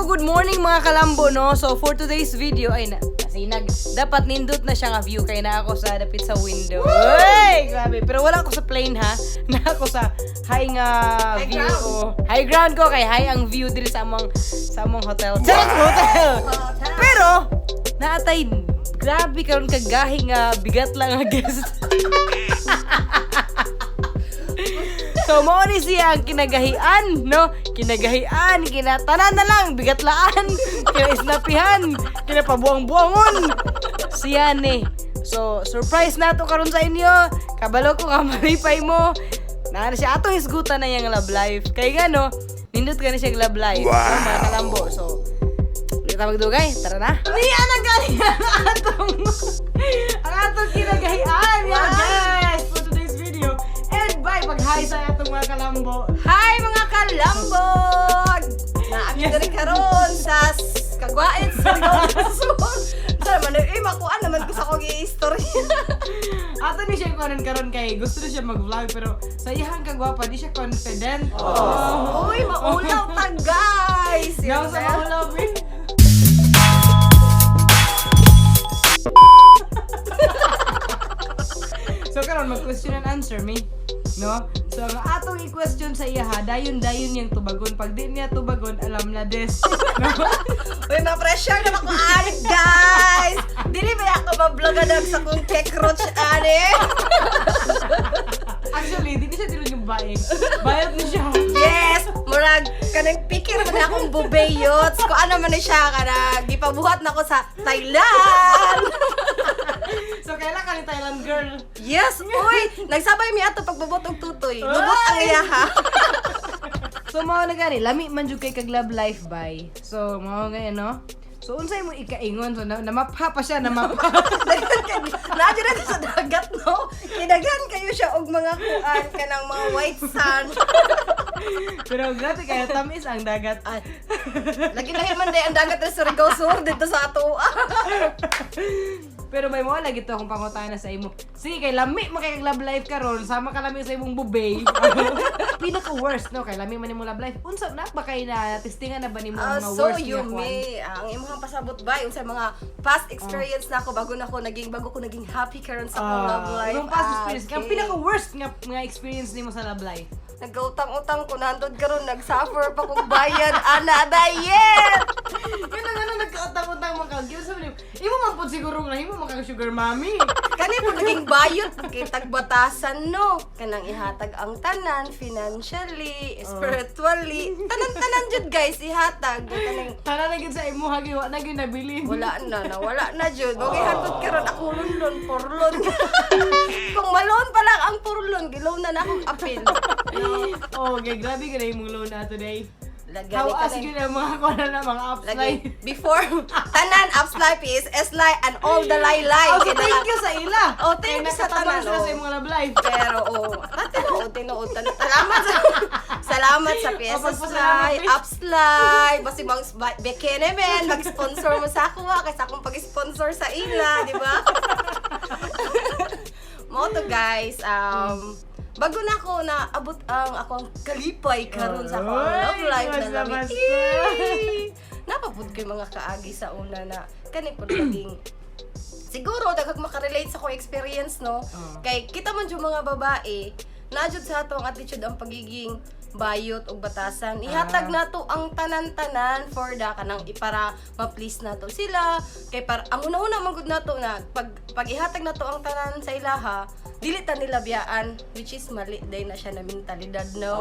Good morning, mga kalambo, no? So, for today's video, ay na, nasinag. Dapat nindot na siya nga view kay na ako sa dapit sa window. Ay, grabe. Pero wala ako sa plane, ha. Na ako sa high nga High view. ground. Oh. High ground ko kay high ang view diri sa among hotel. Charot, hotel. Pero naatay grabe karon kagahi nga bigat lang nga guest. So, mao ni siya ang kinagahian, no? Kinagahian, kinatanan na lang, bigatlaan, kinaisnapihan, kinapabuang-buangon. Siya ni. So, surprise na to karon sa inyo. Kabalo ko nga malipay mo. Naa na siya atong hisgutan na iyang love life. Kay nga, no, nindot ka na siyang love life. Wow. No, mga kalambo. So, di ta magdugay. Tara na. Niya na gani ang atong kinagahian. Wow. Guys, for today's video. And bye, pag-hi sa atong mga kalambo. Hi, mga kalambog! Naami diri karon sa Kagwain sa Sur. Sa man eh makuan naman ko sa akong i-istorya. Ato ni siya karon karon kay gusto na siya mag-vlog pero sa iyang kagwapa di siya confident. Uy, maulaw ta, guys. Now sa maulaw, eh. So karon mag-question and answer me. No? So ang atong i-question sa iya ha, dayon-dayon niyang tubagon. Pag di niya tubagon, alam na des. No? Uy, ma-pressure na ako ani, guys. Dili ba ako ma-vlog sa kong cockroach ani? Actually, di siya tinud yung bae. Bayad ni siya. Yes, murag kanang pikir man akong bubeyots. Ko ano man ni siya kanang gipabuhat na ko sa Thailand. So kailan ka ni Thailand girl? Yes, uy, nagsabay mi ato pagbubot og tutoy. Lubot ang iyaha. So mao na gani, lami man jud kay kag love life bay. So mao nga no. So unsay mo ikaingon? So na, namapha pa siya, namapha. Daghan kay naa jud na sa dagat, no. Kidaghan kayo siya og mga kuan kanang mga white sand. Pero grabe kayo tamis ang dagat. Ay, lagi lahi man day ang dagat sa Surigao Sur dito sa ato. Pero may mo lagi to akong pangutana sa imo. Sige kay lami man kay kag love life karon, sama ka lami sa imong bubay. Pinaka worst no kay lami man nimo love life. Unsa na ba kay na testingan na ba nimo Ah, ang mga so worst you nga kuan? may ang imong pasabot ba unsa mga past experience na ako bago ko naging happy karon sa akong love life. Imong past Ah, experience. Ang okay. pinaka worst nga nga experience nimo sa love life. Nagkautang-utang ko nandod karon nag-suffer pa kong bayad ana dayet. Yun ang ano nagkautang-utang man kag. Yun sa imo. Imo man pud siguro nga imo man kag sugar mommy. Kani po naging bayot kay tagbatasan, no. Kanang ihatag ang tanan financially, spiritually, tanan-tanan jud, guys, ihatag. Kanang Tara na gyud sa imo hagi wa na gyud nabilin. wala na, nawala na jud. Bagay hantod karon ako lunlon, porlon. Kung malon pa lang ang porlon, giloan na na akong apil. No. Oh, okay, grabe ka na imong loan na today. Lagi How ka as na- gyud ang mga kuan na mga apps Lagi, like. before, tanan, apps life is S lie and all the lie lie. Oh, so thank you sa ila. Oh, thank you sa Kaya nakatabang tanan, sila sa oh. imong love life. Pero, oh, ah, tinuod, tinuod. Salamat sa Oh, PSS pagpasalamat, Live, eh. Apps Live, basi mang Bekene men, mag-sponsor mo sa ako ah, kaysa akong pag-sponsor sa ila, di ba? Mo to, guys, bago na ako na abot ang akong kalipay karon sa akong love Oy, life na basta, lami. basta. Eh, Napapud ko yung mga kaagi sa una na kani pud naging siguro daghang makarelate sa akong experience, no, kay kita man jud mga babae na jud sa atong attitude ang pagiging bayot ug batasan, ihatag nato ang tanan-tanan for the kanang ipara ma-please nato sila kay para ang una-una man gud nato na pag pag ihatag nato ang tanan sa ilaha dili ta nila biyaan, which is mali day na siya na mentalidad, no.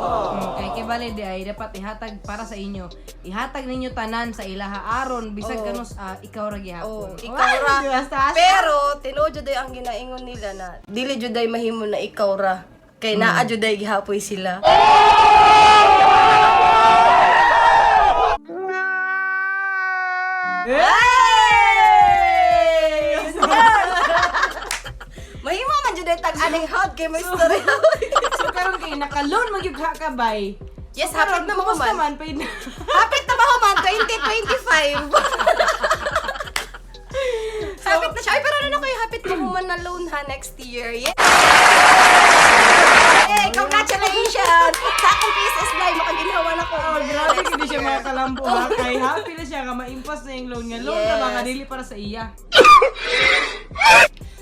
Kay kay bale di ay dapat ihatag para sa inyo. Ihatag ninyo tanan sa ilaha aron bisag kanus ikaw ra gihapon. Oh, ikaw ra. Ay, basta. Pero tinuod jud ay ang ginaingon nila na dili jud ay mahimo na ikaw ra. Kay naa jud ay gihapoy sila. Hey! Mahimo man jud ay tag-aning hot kay mo istorya. So karon kay naka-loan man gyud ka bay. Yes, So, karon, hapit na kumusta mahuman. man paid na. Hapit na mahuman 2025. Hapit na siya. Ay, pero ano na kayo hapit mahuman na loan ha next year. Yeah. Hey, congratulations! Sa akong PSS Live, makaginhawa na ko. Oh, grabe Next gid siya year. mga kalambo. kalambo ha, kay happy na siya nga ma-impas na yung loan nga. Loan na ba nga dili para sa iya.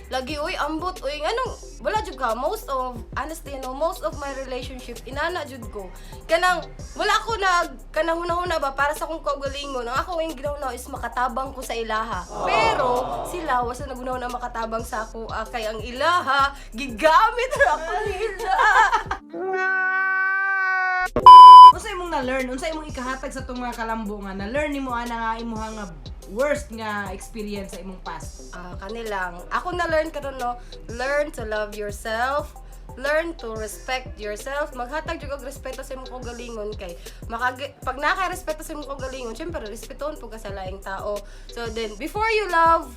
Lagi, uy, ambot, uy, anong, wala jud ka, most of, honestly, no, most of my relationship, inana jud ko. Kanang, wala ako nag, kanang hunahuna ba, para sa akong kaugalingon, ang ako yung ginahuna is makatabang ko sa ilaha. Pero, sila, wasa nagunahuna makatabang sa ako, ah, kay ang ilaha, gigamit ra ako nila. Unsa imong na-learn? Unsa imong ikahatag sa tong mga kalambo nga na-learn nimo ana nga imuha nga worst nga experience sa imong past? Ah, kanilang. Ako na-learn karon, no, learn to love yourself, learn to respect yourself, maghatag jud og respeto sa imong kaugalingon kay makag pag naka-respeto sa imong kaugalingon, syempre respetuhon pud ka sa laing tao. So then before you love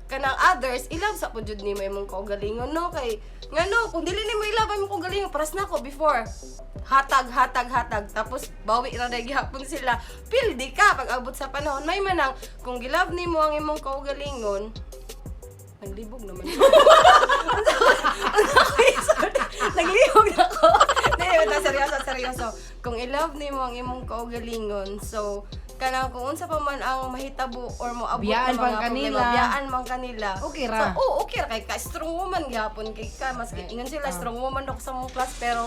kanang others, i-love sa pud jud nimo imong kaugalingon, no, kay ngano kung dili nimo i-love ang imong kaugalingon, paras na ako before, hatag, hatag, hatag, tapos bawi ra na gihapon sila, pildi ka pag abot sa panahon. May manang kung gi-love nimo ang imong kaugalingon, naglibog naman. Naglibog na ako. Hindi, basta seryoso, seryoso. Kung i-love nimo ang imong kaugalingon, so, kanang kung unsa pa man ang mahitabo or moabot Biyaan na mga man kanila. problema, biyaan man kanila. Okay ra. So, oh, okay ra kay ka strong woman gyapon kay ka maski ingon sila strong woman ako sa mong class pero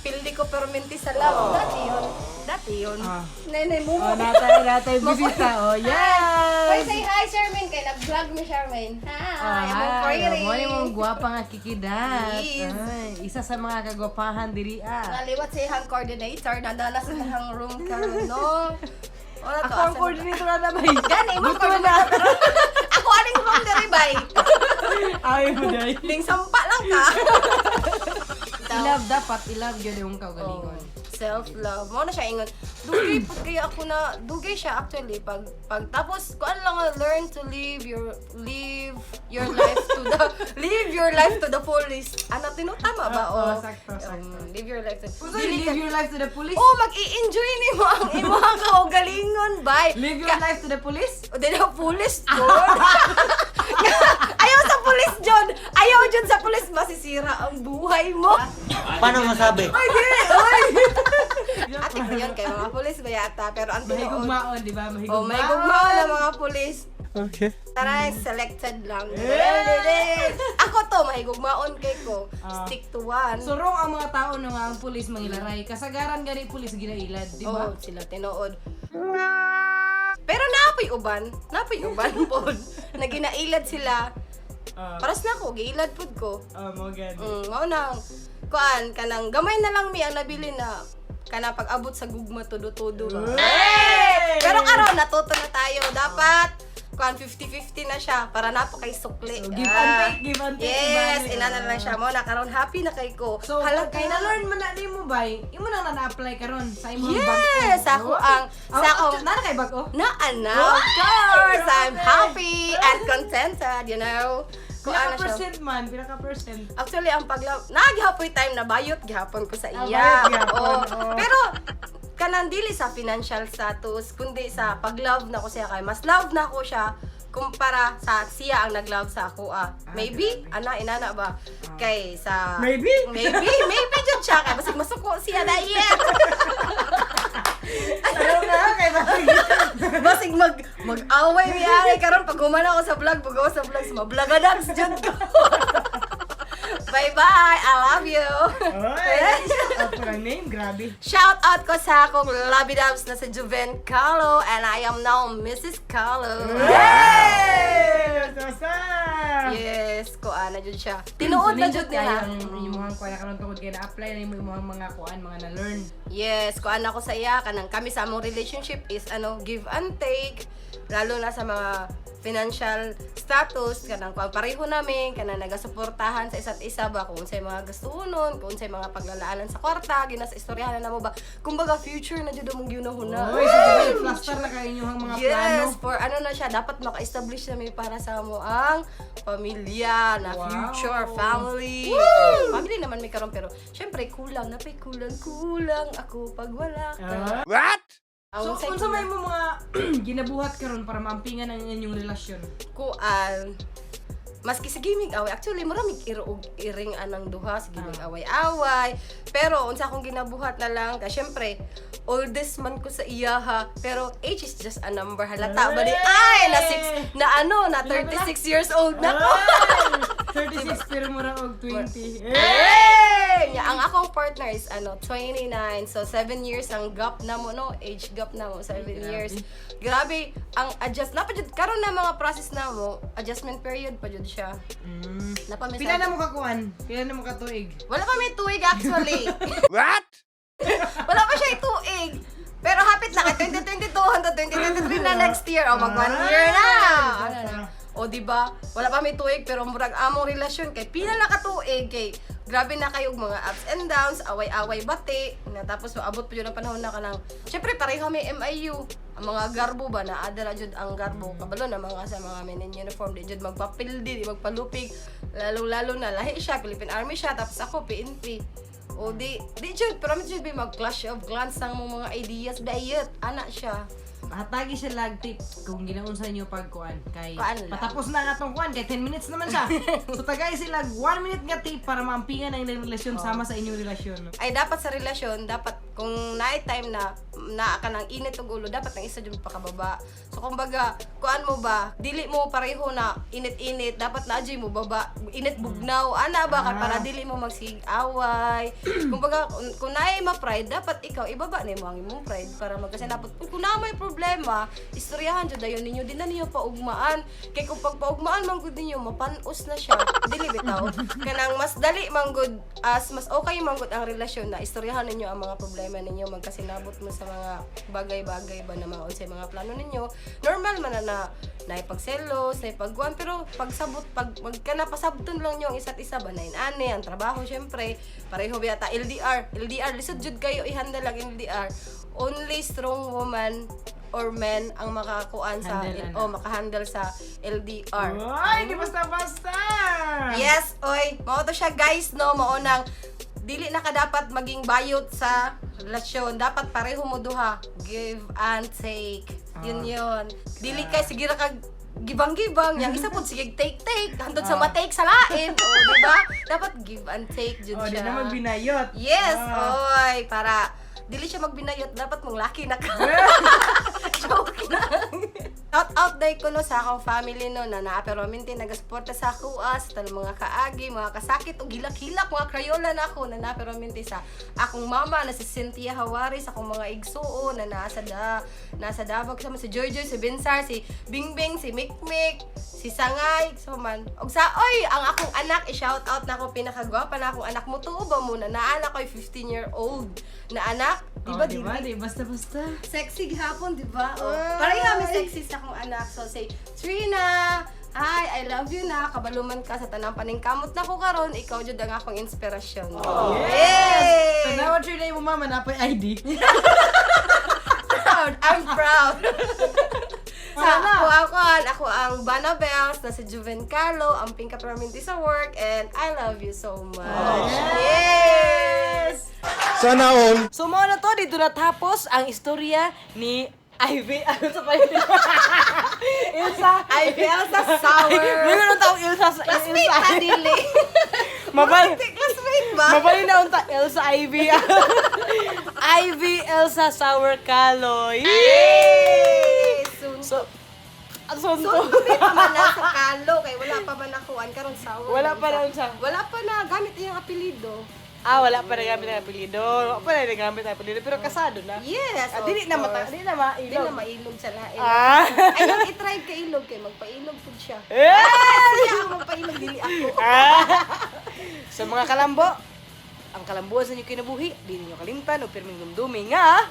pildi ko perminti sa love. Dati yun. Dati yun. Nene mo. Oh, natay, natay bisita. Oh, Hoy, yes. say hi, Charmaine. Kay nag-vlog mi, Charmaine. Hi, Ah, among pretty. mo ni mong gwapa nga kikidat. Yes. Ay, isa sa mga kagwapahan diri ah. Naliwat sa iyang coordinator, nandala sa iyang room karon, no? Wala to, Ako ang asa na- coordinator na bay. Gani, mo Buto na. Ako aning room diri bay. Ay, mo day. Ling sampa lang ka. I-love dapat, i-love yun yung kaugalingon. Self-love. Mo na siya ingon. Dugay pud kaya ako na dugay siya actually pag pag tapos kuan lang nga, learn to live your life to the live your life to the fullest. Ano tama ba? Oo, O, sakto, sakto. Live your life to Usa, live your life to the police. Oh, mag-i-enjoy nimo ang imong kaugalingon, bay. Live your life to the police. O, di na pulis, John. Ayaw sa pulis, John. Ayaw dyan sa pulis. Masisira ang buhay mo. Paano masabi? Ay, di! Oy! Ate ko yun kay mga pulis ba yata. Pero ang tinuod. Mahigugmaon, di ba? Mahigugmaon. Oh, may gugmaon ang mga pulis. Okay. Tara, selected lang. Eh! Ako to, mahigugmaon kay ko. Stick to one. So wrong ang mga tao no nga ang pulis mangilaray. Kasagaran gani pulis ginailad, di ba? Oo, sila tinuod. Pero naapoy uban. Naapoy uban pod. Na ginailad sila. Paras na ako, giilad pod ko. Ah, mo gani. Mao nang kuan kanang gamay na lang mi ang nabili na kana pag-abot sa gugma todo-todo ba. Hey! Pero karon natuto na tayo dapat kuan 50-50 na siya para na po kay sukli. So, give and take, give and take, Yes, ibalik. inana na lang siya mo na karon happy na kay ko. So, Hala kay na-learn man na nimo bay, imo nang na-apply karon sa imong Yes, bag-o. ako ang sa akong na kay bag-o. na ana. Of course, I'm happy and contented. Kung Pila ano ka siya. percent man, pila ka percent. Actually, ang paglaw, nagihapoy time na bayot gihapon ko sa Ah, iya. bayot gihapon, Oo. oo. Pero kanang dili sa financial status, kundi sa pag-love na ko siya kay mas love na ko siya kumpara sa siya ang nag-love sa ako ah. Maybe ana inana ba kay sa Maybe? Maybe maybe jud siya kay basig masuko siya na iya. Ayaw na kay basig. Basig mag-away mi ari karon pag humana ako sa vlog, pag ako sa vlog, mablagadangs jud ko. Bye bye. I love you. Oy, shout out ang name, grabe. Shout out ko sa akong Lovey Dubs na si Juven Carlo and I am now Mrs. Carlo. Hey! Sasa! Yes, ko ana jud siya. Tinuod na jud nila. Ang imuhang kuan na karon tungod kay na-apply na imo imong mga kuan, mga na-learn. Yes, ko ana ko sa iya kanang kami sa among relationship is ano, give and take lalo na sa mga financial status kanang kuan pareho namin kanang nagasuportahan sa isa't isa ba kung unsay mga gastuhonon, kung unsay mga paglalaanan sa kwarta, ginas istoryahan na mo ba. Kumbaga future na jud among ginahuna. Oy, so diba, cluster na kayo inyong mga Yes, plano. for ano na siya, dapat maka-establish na may para sa mo ang pamilya, na future family. Family naman may karon pero syempre kulang na pay kulang kulang ako pag wala ka. What? Ang So, unsay unsa may mo mga ginabuhat karon para maampingan ang inyong relasyon? Kuan. Maski sige mig away, actually mura mig iro og iring anang duha, sige mig away-away. Pero unsa akong ginabuhat na lang kay syempre oldest man ko sa iyaha, pero age is just a number, halata ba di ay na six na ano na 36 years old na ko. Ay! 36 pero mura og 20. Hey! Nya, ang akong partner is ano, 29. So, 7 years ang gap na mo, no? Age gap na mo, 7 Grabe. Years. Grabe, ang adjust. Napa jud karon na mga process na mo, adjustment period pa jud siya. Napa may Pila na mo kakuan? Pila na mo katuig? Wala pa may tuig actually. What? Wala pa siya tuig. Pero hapit na kay 2022 hanggang 2023 na next year. O mag one year na. Ano na. O di ba? Wala pa may tuig pero murag among relasyon kay pila na ka tuig kay grabe na kayo og mga ups and downs, away-away bati, na tapos maabot pa jud ang panahon na kanang syempre pareho may MIU. Ang mga garbo ba na adara jud ang garbo kabalo na mga sa mga men in uniform di jud magpapildi, di magpalupig, lalo-lalo na lahi siya Philippine Army siya tapos ako PNP. O di, di jud, pero jud ba mag clash of clans ang mong mga ideas diet, ana siya. Hatagi siya lag tip kung ginaunsa niyo pagkuan kay Kuan lang. patapos na nga tong kuan kay 10 minutes naman siya. So tagay sila 1 minute nga tip para maampingan ang inyong relasyon sama sa inyong relasyon. Ay dapat sa relasyon, dapat kung naay time na naa ka ng init og ulo, dapat ang isa jud pakababa. So kumbaga, kuan mo ba, dili mo pareho na init-init, dapat na mo baba, init bugnaw, ana ba kay para dili mo magsig-away. Kumbaga, kung naay ma-pride, dapat ikaw ibaba nimo ang imong pride para magkasinabot. Kung naa may problema, istoryahan jud dayon ninyo, di na ninyo paugmaan. Kay kung pagpaugmaan man gud ninyo, mapanos na siya. Dili bitaw. Kanang mas dali man gud as mas okay man gud ang relasyon na istoryahan ninyo ang mga problema ninyo, magkasinabot mo sa mga bagay-bagay ba na mga unsay mga plano ninyo. Normal man na na naipagselos, naipagguan, pero pagsabot, pag magka napasabton lang nyo ang isa't isa ba, nain ane, ang trabaho syempre, pareho biyata, LDR, LDR, lisod jud kayo i-handle ang LDR. Only strong woman or men ang makakuan sa Handle, ano? o makahandle sa LDR. Ay, di basta-basta! Yes, oy, mao to siya guys no, mao nang dili na ka dapat maging bayot sa relasyon. Dapat pareho mo duha, give and take. Yun yun. Dili kay sige ra kag gibang-gibang, yang isa pud sige take take, hantod sa ma-take sa lain. O, di ba? Dapat give and take jud Oh, di siya. na magbinayot. Yes, Ah. oy, para dili siya magbinayot, dapat mong laki na ka. Joke lang. Shout out day ko no sa akong family no na naa pero minti nagasuporta sa ako sa tanang mga kaagi, mga kasakit ug hilak-hilak mga crayola na ako na naa pero minti sa akong mama na si Cynthia Hawari, sa akong mga igsuon na nasa Davao kasama si Joy Joy, si Binsar, si Bingbing, si Mikmik, si Sangay, so man. Og sa oy, ang akong anak i-shout out na ako pinakagwapa na akong anak mo tuo ba mo na naanak ko'y 15 year old na anak, di ba Oh, di ba? dili? Di basta-basta. Sexy gihapon, di ba? Oh, pareho kami sexy sa akong anak. So say, "Trina, hi, I love you na. Kabaluman ka sa tanang paningkamot na ko karon. Ikaw jud ang akong inspirasyon." Yes! Tanawa Trina mo mama na pa ID. Proud. I'm proud. Sa Wala na. ako ang Bana Bells, na si Juven Carlo, ang Pinka Perminti sa work, and I love you so much. Yes! Sana all. So mao na to dito natapos ang istorya ni Ivy ano sa pa yun? Ilsa. Ivy Elsa Sour. Meron ng taong Ilsa sa Classmate Ilsa. ta, dili. Mabal. Classmate ba? Mabali na unta Elsa Ivy. Ivy Elsa Sour Kaloy. Yay! Soon. So, ang Soon sunto. kami pa man na sa kalo kay wala pa man nakuan karon sour. Wala pa raw siya. Wala pa na gamit iyang apelyido. Ah, wala pa nagamit ang apelyido. Wala pa na nagamit ang apelyido. Pero kasado na. Yes. Ah, Of dili na mata, course. dili na mailog. Dili na mailog sa lain. Ah. Ay, nang i-try kay ilog kay magpailog pud siya. Eh! Siya ang magpailog dili ako. Ah! Sa mga kalambo, ang kalambuan sa inyong kinabuhi, di ninyo kalimtan o pirming dumdumi nga,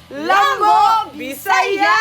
Lambo Bisaya!